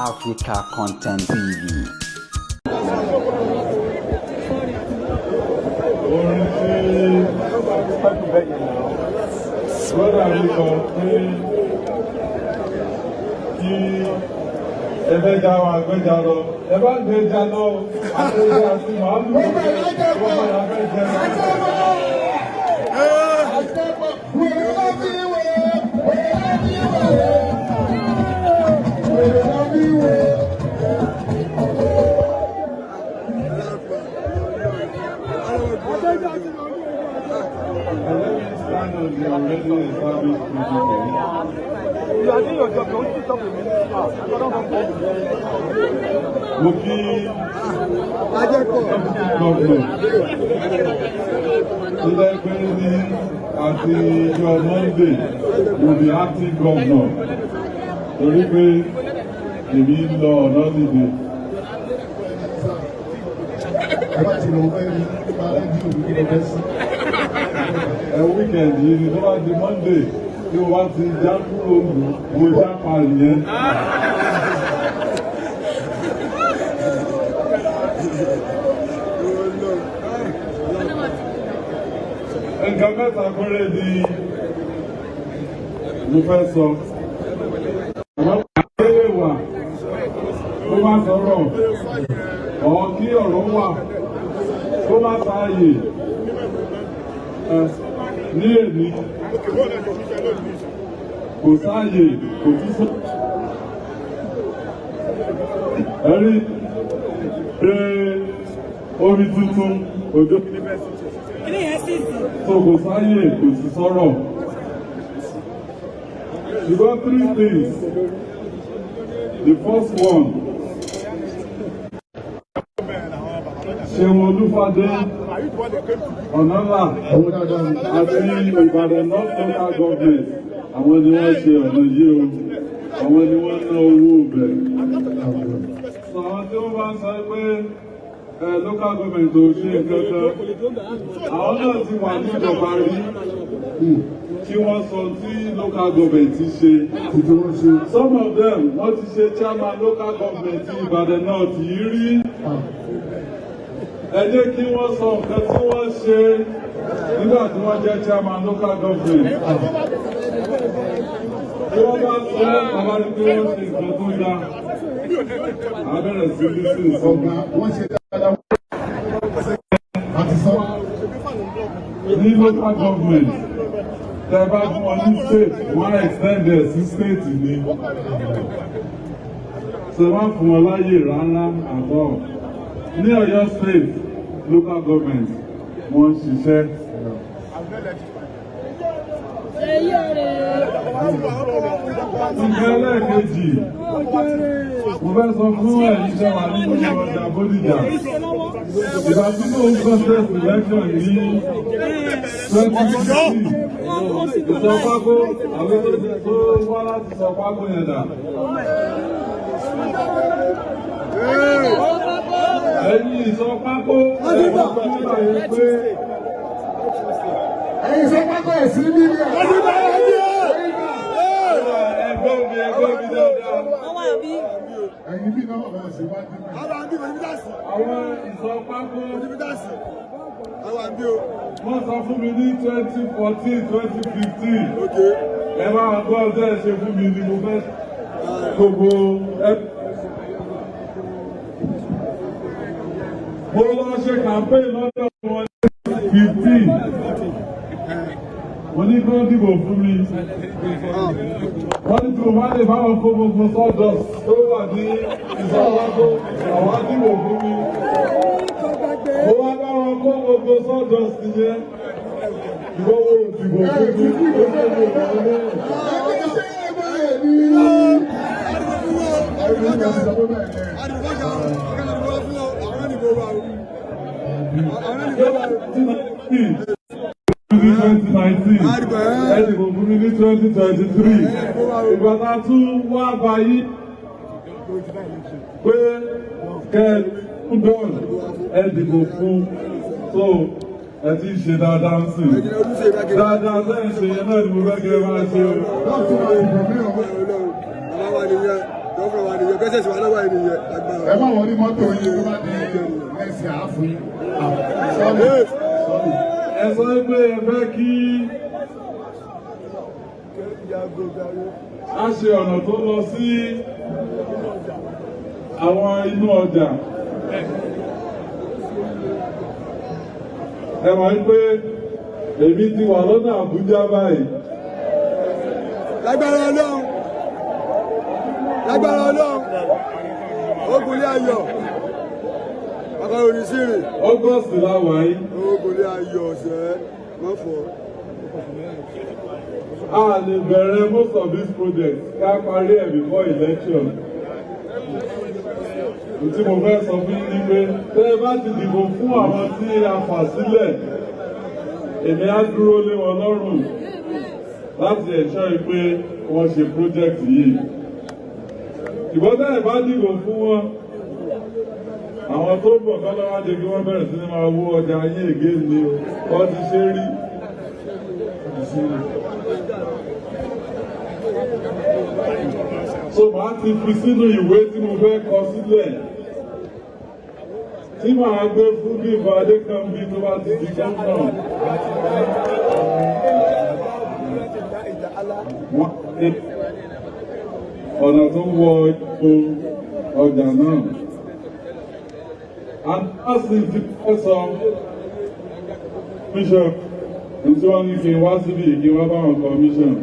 Africa Content TV. Orin tí brother mi kọ pé kí ẹ fẹ́ já wa gbẹ́jà lọ, ẹ bá gbẹ́jà lọ, àtẹ̀jẹ́ àti màálù gbogbo ẹ̀ fẹ́ jẹ. And let me stand on the already established protocol. You are doing your job, you only stop a minute. Mo kí deputy governor tó jẹ́ pé ní àti ọjọ́ Monday will be acting governor, torí pé èmi ń lọ ọ̀nà dìde. Ẹ bá ti lọ fẹ́ rí nípa rédíò ní kíni fẹ́ sí. Ẹ weekend yìí ni, tó bá di Monday tí mo bá ti já kúrò lù, mo já parí yẹn. Nǹkan mẹ́ta péré ni mo fẹ́ sọ. Àwọn àgbélé wà kó má sọ̀rọ̀ ọ̀ kí ọ̀rọ̀ wà kó má sáàyè ní èmi kò sáàyè kò tún sọ. Ẹ̀rí pé omi tuntun òjò so kò sáàyè kò sí sọ̀rọ̀. Ṣùgbọ́n three things. The first one, Ṣeun Olúfadé Ọ̀nàlà Owó dáadáa ni. Àti Ìbàdàn North Local Government, àwọn ni wọ́n ṣe ọ̀nà yìí o, àwọn ni wọ́n ná owó bẹ̀. Sọ àwọn tí wọ́n bá ń sọ pé ẹ local government ò ṣe nǹkan kan, àwọn náà ti wà níjọba rí kí wọ́n sọ tí local government ti ṣe. Títí wọ́n ṣe. Some of them, wọ́n ti ṣe chairman local government ti Ìbàdàn North yìí rí. Ẹ jẹ́ kí wọ́n sọ nǹkan tí wọ́n ṣe nígbà tí wọ́n jẹ́ chairman local government. Tí wọ́n bá sọ bàbá rí pé wọ́n ṣe nǹkan tó dáa, a bẹ̀rẹ̀ sí ní sí ìsọ. Ọ̀gá, wọ́n ṣe dáadáa àti sọ. Ní local government, tẹ́ bá fún wọn ní state, wọ́n á extend ẹ̀ sí state ni. Ṣé wọ́n fún wọn láyè rárá àtọ̀? Ní Ọ̀yọ́ State, local government wọ́n ń ṣiṣẹ́. Nǹkan ẹlẹ́ẹ̀kejì, mo fẹ́ sọ fún ẹ̀yin tẹ́ wà nínú ọjà Bódìjà. Ìgbà tí mo ń contest election ní 2016, ìsọpákó, àwọn tó wá láti sọpákó yẹn dà? Ẹ̀yin ìsọpákó, ẹ̀wọ̀n fún nígbà yẹn pé Ẹ̀yin sọ pákó ẹ̀ sí mílíọ̀nù. Ẹgbẹ́ mi dáadáa. Ẹ̀yin bí náà wọ́n sì wá dín. Àwọn ìsọpákó, wọ́n sọ fún mi ní 2014, 2015. Ẹ máa gbọ́ ọjọ́ ẹ ṣe fún mi ni mo fẹ́ gbogbo ẹ. Mo lọ ṣe campaign lọ́dọ̀ wọn ní 15. Mo ní kí wọ́n dìbò fún mi. Wọ́n ní tí mo bá lè báwọn kó gbogbo sawdust tó wà ní ìsọpákó, àwọn á dìbò fún mi. Mo wá bá wọn kó gbogbo sawdust yẹn. Ìwọ́wọ́ òdìbò fún mi. Ó ṣe é lò wọ́n náà. Ẹ̀yin ṣe é bẹ́ẹ̀ ni. Ẹ̀yin náà ti sọ pé bẹ́ẹ̀ ni. Ní 2019, ẹ dìbò fún mi ní 2023. Ìgbà tá a tún wá báyìí pé kẹ́ ẹ dán, ẹ dìbò fún, so ẹ ti ṣe dáadáa ń sìn. Dáadáa lẹ́yìn ṣe yẹn náà ni mo fẹ́ kí ẹ máa ṣe o. Láti máa dìbò mí ọ̀hún. Bàbá wa nìyẹn, dọ́kítà wa nìyẹn. Presence wa lọ́wọ́ ènìyàn agbára. Ẹ má wọrí mọ́tò yìí tó bá di ẹsẹ̀ àáfù yín. Sorry, sorry. Ẹ sọ pé ẹ fẹ́ kí a ṣe ọ̀nà tó lọ sí àwọn inú ọjà. Ẹ mọ̀ pé èmi ti wà lọ́nà Àbújá báyìí. Lágbára Ọlọ́run, lágbára Ọlọ́run, ogunlé ayọ̀, ọkọ̀ oníṣìírí. August la wà yìí. Ogunlé ayọ̀ ọ̀sẹ̀ mọ́fọ́. A lè bẹ̀rẹ̀ most of these projects ká parí ẹ̀ before election. Tí mo fẹ́ sọ fún yín ni pé tẹ́ ẹ bá ti dìbò fún àwọn tí a fà sílẹ̀, èmi á dúró lé wọn lọ́rùn láti ensure pé wọ́n ṣe project yìí. Ṣùgbọ́n tẹ́ ẹ bá dìbò fún wọn, àwọn tó ń bọ̀ kọ́ lọ́wọ́ á jẹ́ kí wọ́n bẹ̀rẹ̀ sí ní máa wó ọjà ayé again ni o, wọ́n ti ṣe rí. So màá ti fi sínú ìwé tí mo fẹ́ kọ sílẹ̀ tí màá gbé fún Bímbọ́ Adékànbí tó bá ti di gómìnà. Wọ́n ní ọ̀nà tó wọ ipò ọjà náà. And that's the fẹ́ sọ bishop ní tí wọ́n ní kí n wá síbi kí n wá báwọn commission.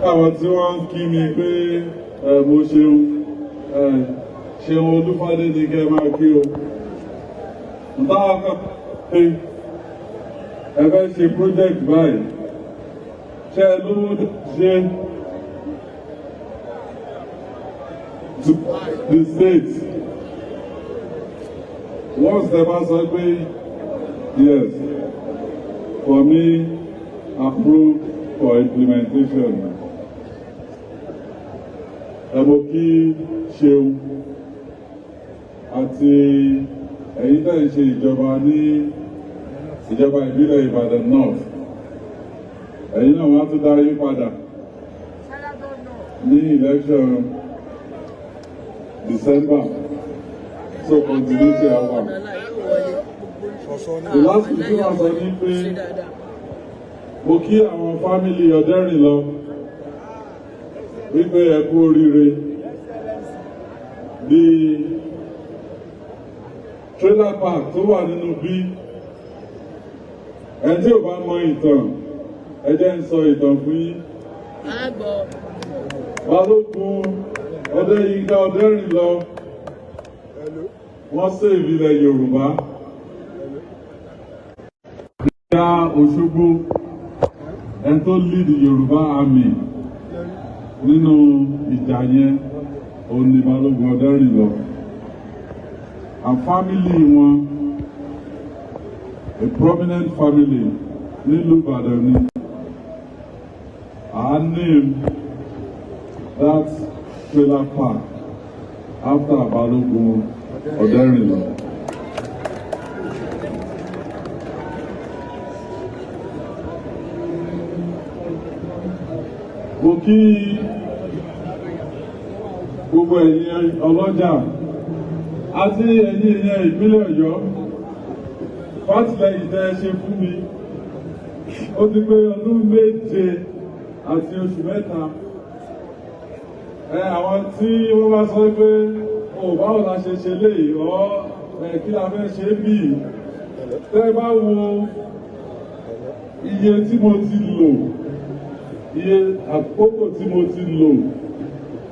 Àwọn tí wọ́n ń kí mi pé mo ṣeun, ṣeun Olúfádé ní kẹ́ máa kí o. Táwọn kan pé ẹ fẹ́ ṣe project báyìí, ṣé ẹ lówó ṣe to the state? Once the bá sọ pé yes, for me, approved for implementation. Ẹ mo kí ṣeun àti ẹ̀yin tẹ́ ń ṣe ìjọba ní ìjọba ìbílẹ̀ Ìbàdàn North. Ẹ̀yin náà wọ́n á tún darí padà ní election December. So continuity àwà. The last thing tí wọ́n sọ ní pé mo kí àwọn family Ọ̀dẹ́rìnlọ wípé ẹ kú oríire. The trailer park tó wà nínú bí, ẹni tí ò bá mọ ìtàn, ẹ jẹ́ ń sọ ìtàn fún yín. Balógun Ọdẹ́yinká Ọdẹ́rìnlọ, wọ́n save ilẹ̀ Yorùbá. Ìyá Òṣogbo, ẹni tó lead Yorùbá army nínú ìjà yẹn, òun ni Balógun Ọdẹ́rìnlọ. And family wọn, a prominent family nílùú Ìbàdàn ni. I name that trailer park after Balógun Ọdẹ́rìnlọ. Mo kí gbogbo ẹ̀yin ọlọ́jà àti ẹ̀yin èèyàn ìpínlẹ̀ Ọ̀yọ́ fátìlẹ́yìn tẹ́ ẹ ṣe fún mi. Ó ti pé ọdún 7 àti oṣù 3. Ẹ àwọn tí wọ́n bá sọ pé o báwo la ṣe ṣe léyìí ọ ẹ kí la fẹ́ ṣe bí, tẹ́ bá wo iye tí mo ti lò, iye àkókò tí mo ti lò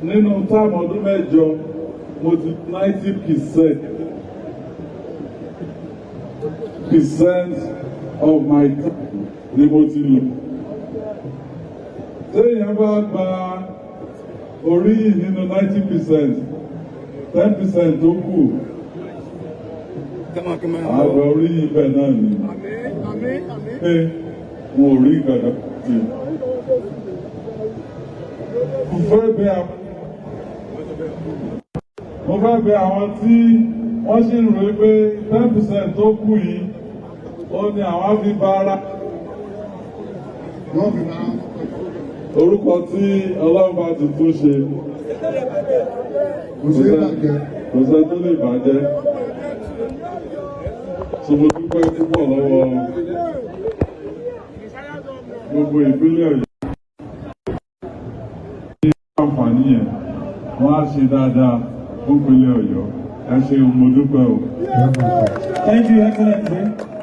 nínú term ọdún 8, mo ti 90% of my time ni mo ti lò. Téèyàn bá gba oríyìn nínú 90%, 10% tó kù, àgbà oríyìn bẹ́ẹ̀ náà ni pé wọn ò rí nǹkan kan sí. Mo fẹ́ bẹ̀ àwọn tí wọ́n ṣì ń rò pé 10% tó kù yìí ó ní àwọn á fi bá ara Wọ́n fi máa ń Orúkọ tí Ọlọ́run bá ti tún ṣe, kò sí ìbàjẹ́. Kò sẹ́ tó lè bàjẹ́. So mo dúpẹ́ púpọ̀ lọ́wọ́ gbogbo ìpínlẹ̀ Ọ̀yọ́. Ní àǹfààní yẹn, wọ́n á ṣe dáadáa fún ìpínlẹ̀ Ọ̀yọ́. Ẹ ṣeun, mo dúpẹ́ o. Thank you, Excellency.